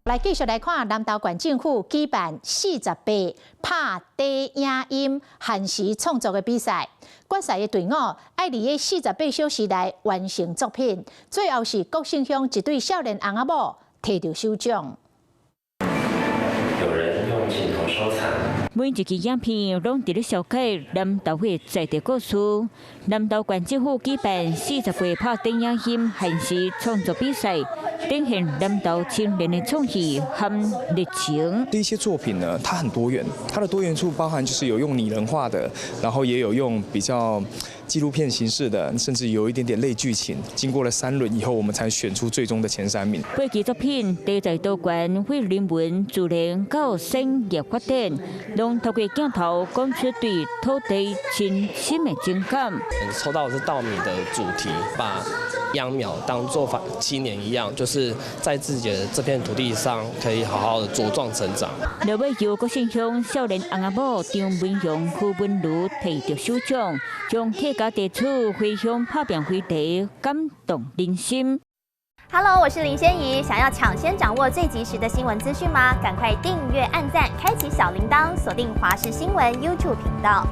來繼續來看南投縣政府舉辦48拍短影音限時創作的比賽，決賽的隊伍愛佇咧48小時內完成作品，最後是國姓鄉一對少年翁仔某提著首獎。有人用鏡頭收藏。每一支影片攏佇咧紹介南投的在地故事。南投縣政府舉辦48拍短影音限時創作比賽，展現南投青年的創意和熱情。這些作品呢，它很多元，它的多元處包含就是有用擬人化的，然後也有用比較紀錄片形式的，甚至有一點點類劇情。經過了三輪以後，我們才選出最終的前三名。八支作品題材多元，會人文、自然到產業發展，攏透過鏡頭講出對土地深深的情感。抽到的是稻米的主題，把秧苗當做青年一樣，就是在自己的這片土地上可以好好的茁壯成長。落尾由國姓鄉少年翁仔某張文榮、胡文如提著首獎，將客家地區回鄉拍拚飛地感動人心。 Hello，我是林仙怡，想要搶先掌握最及時的新聞資訊嗎？趕快訂閱、按讚、開啟小鈴鐺，鎖定華視新聞 YouTube 頻道。